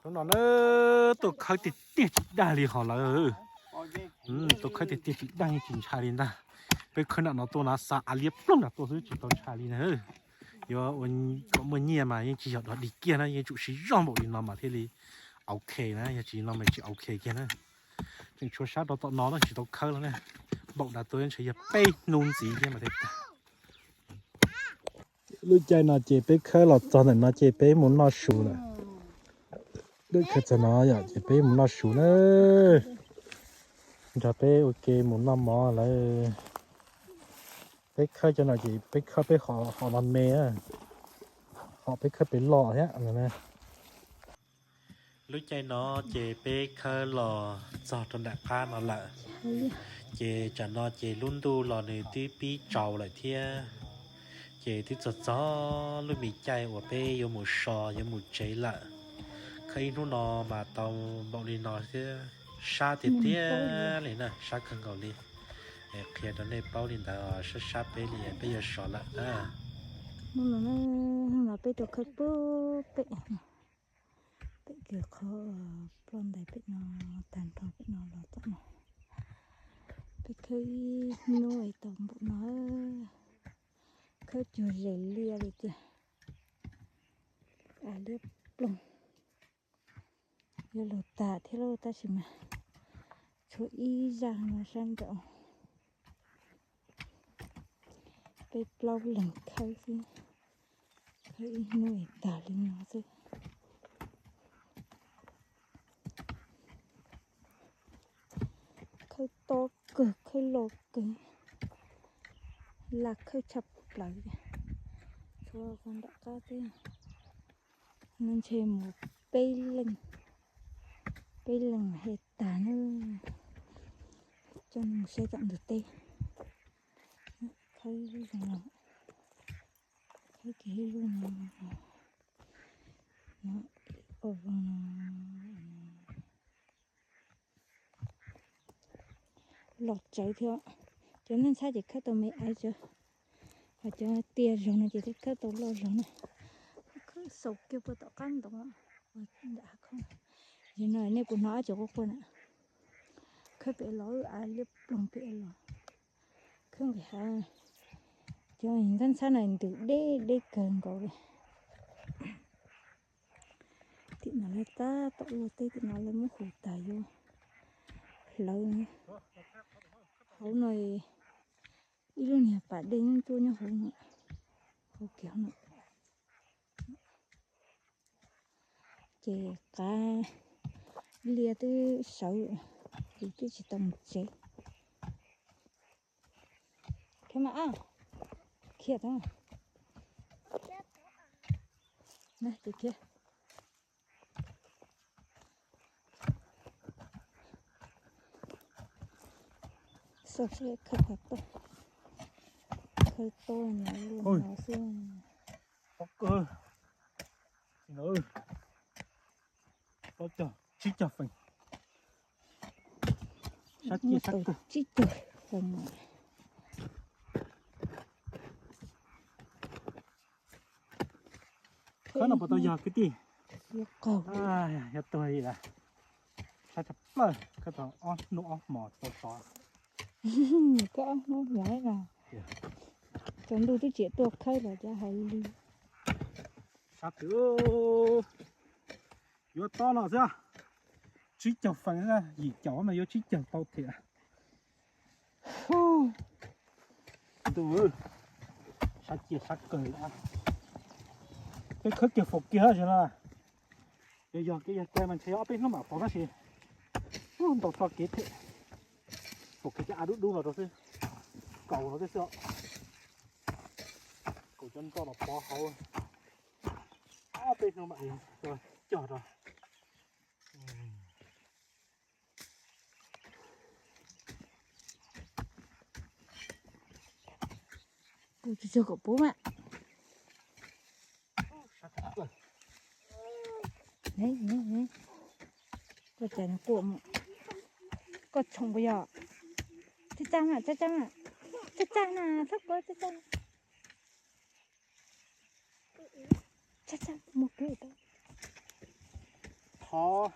Hnub no na, tuaj khawb tiag tiag tsis dag li hos lawm. Tuaj khawb tiag tiag tsis dag yeej tsis ntshai li ntag. Peb khawb nram no tuaj na, xa av liab ploog nram tuaj xwb tsis tau ntshai li na. Yuav ua kom muaj nyiaj mas yeej tsis yog dog dig kiag na, yeej tsum siv zog npaum li no mas thiaj li ok na, yog tsis li no mas tsis ok kiag na. Tseem tshuav sab rau tom no na tsis tau khawb los na. Npaum nram tuaj ntshe yog peb hnub ntxiv thiab mas thiaj tag. Lub caij no ces peb khawb los txog ntawm no ces peb mus noj su lawm. Lub caij txog no yom ces peb mus noj su na. Nrog peb ua ke mus noj mov lawm. Peb khawb cov no ces peb khawb peb hom no me, hom peb khawb pem loj thiab. Lub caij no ces peb khawb los txog rau nram qab no lawm. Ces tsam no ces lub ntuj los nws twb pib tsaus lawm thiab. Ces twb txog txog lub me caij uas peb yuav mus so yuav mus tsev lawm. Khawb ib hnub no mas tau npaum li no thiab, sab tiag tiag li na, sab kawg nkaus li. Qhia rau nej paub li ntawd, sab sab peb li peb yuav so lawm na. Hnub no, hnub no peb rau khawb pem, pem kws qhov ploj ntais pem no, tag nrho pem no los tom no. Peb khawb ib hnub es tau npaum no, khawb cuag zes liaj li tiag. Av liab ploog. Yuav luag tas thiab lauj, tab sis mas tshuav ib zaj no sab nraud. Peb plaub leeg khawb xwb, khawb ib hnub es tag li no xwb. Khawb tob kawg, khawb loj kawg, laj khawb tshaj plaws. Tshuav qhov nram qab xwb, no ntshe mus peb leeg, peb leeg mas he tag na. Coj mus saib tom ntug teb. Khawb zoo no, khawb kiag ib lub no, no, ua zoo no. Loj tsawv thiab. Cov nej ntxhab ces khawb tau me aiv tsawv, ho cov tiaj zog no ces thiaj khawb tau loj zog na. Khawb xaus kiag puag tom qab ntoo, nram hav khoom. Yog no nej puas hnov dab tsi quaj quaj na? Khawb pem los, av liab ploog pem los. Khawb nqis hav. Cov ntxhab ntxhab no ntws deb deb kawg nkaus li. Tim no lawv tab tom ua teb, tim no lawv muab hu tas yuav hlawv. Hauv no ib lub niag pas dej nyob tuaj nyob hauv no, hauv kiag no. Ces qav liaj twb sawv, yus twb tsis tau mus tsev. Khiav mas, khiav tau. Ces khiav. Xauj seb khawb qhov toj, khawb toj no luaj no xwb. Plaub caug, tsib caug feem. Sab ciaj sab kawg. Tsib caug feem. Khawb no puas tau yog kwv tij? Yog tuag li lawm. Sab tshaj plaws, khawb tau ob hnub ob hmos tau sov. Khawb ob hnub hmos na. Tsaus ntuj twb tsis tuaj khawb los cas hais li. Sab twg yuav tob no xwb. Tsib caug feem, yim caum mas yuav tsib caug tau thiab. Ntuj, sab ciaj sab kawg li. Peb khawb kiag faus kiag no. Yog yog kev yog cai mas ntshe ob peb hnub mam faus tab sis ntau txoj kev thiab. Faus kiag cov av dub dub no rau xwb. Kaus no xwb xwb. Kaus cov nroj los pov hauv. Ob peb hnub mam li cog rau. Puv tsuag tsuag kom puv mas. Koj cas quaj mus, koj tshoom puas yog? Tsa tsa mas, tsa tsa mas, tsa tsa na, txhob quaj, tsa tsa. Tsa tsa, mus kwv tau. Thov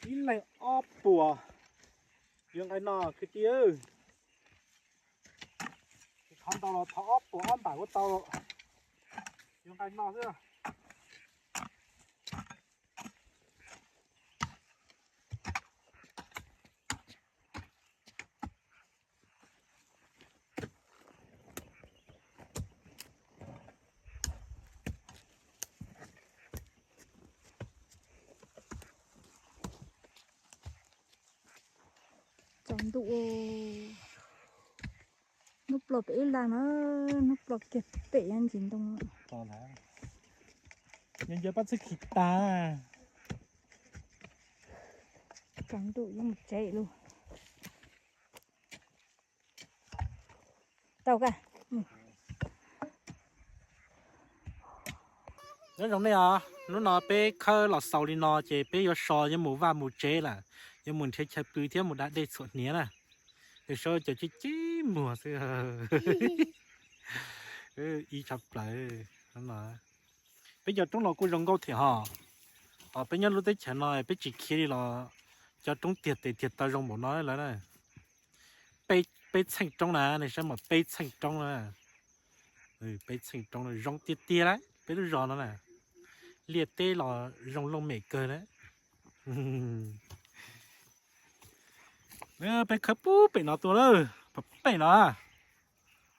ib leeg ob puas, yuav nqaij no kwv tij. Tsis thov ntau los thov ob puas ob npaim kuj tau, yuav nqaij no xwb. Tsaus ntuj, hnub ploj pem ib laj no, hnub ploj kiag pem ntsis ntoo. Nco nco pab txhib khi tag. Tsaus ntuj yuav mus tsev lawm. Tau ka. Nyob zoo nej os, hnub no peb khawb los xaus li no ces peb yuav so yuav mus vaj mus tsev lawm, yuav mus nrhiav chaw pw thiab mus da dej txhuam hniav na. Es saib cov cib cib muag xwb. Ib tshaj plaws no. Peb cov roob no kuj zoo nkauj thiab ho. Os, peb nyob lub teb chaws no peb tsis khiav li los cov roob tiag tes tiag taw zoo npaum no lawm na. Peb txheej roob na, nej saib mas peb txheej roob na. Peb txheej roob zoo tiag tiag lawm peb lub zos no na. Liaj teb los zoo looj mem kawg na. Peb khawb puag pem no tuaj lawm, puag pem no,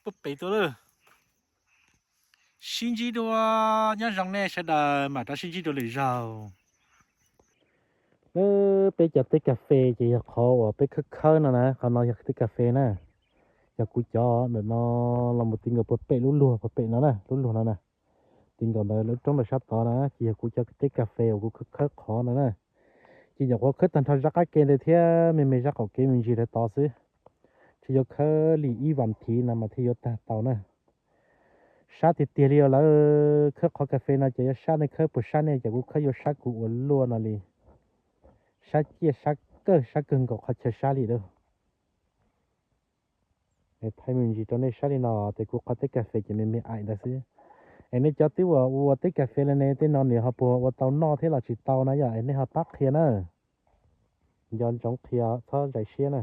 puag pem tuaj lawm. Sib ntsib dua, nyob zoo nej sawv daws mam rov sib ntsib dua lwm zaug. Peb cov teb kas fes ces yog qhov uas peb khawb khawb no na, qhov no yog teb kas fes na. Yog kuv cov ntawm no los mus ti nkaus puag pem lub luag puag pem no na, lub luag no na. Ti nkaus ntawd lub roob ntawm sab tod na ces yog kuv cov teb kas fes uas kuv khawb khawb qhov no na. Ces nyuam qhuav khawb tag nrho zaj qab ke ntawd thiab me me zaj qaum kev me ntsis ntawd tod xwb. Tsuas yuav khawb li ib vas thiv no mas thiaj yuav tag tau na. Sab tiag tiag li os, lawv khawb qhov kas fes no ces yuav sab nej khawb puas sab nej, ces kuv khawb yuav sab kuv ua luaj no li. Sab ciaj sab kawg, sab kawg nkaus qhov chaw sab li lawm. Thaij me ntsis rau nej saib li no ces kuv qhov teb kas fes ces me me aim ntawd xwb. Es nej cov twb ua ua teb kas fes lawm ne, tej no nws ho puas ua tau noj thiab los tsis tau na yom, es nej ho pab qhia na. Nco ntsoov qhia txhob zais siab na.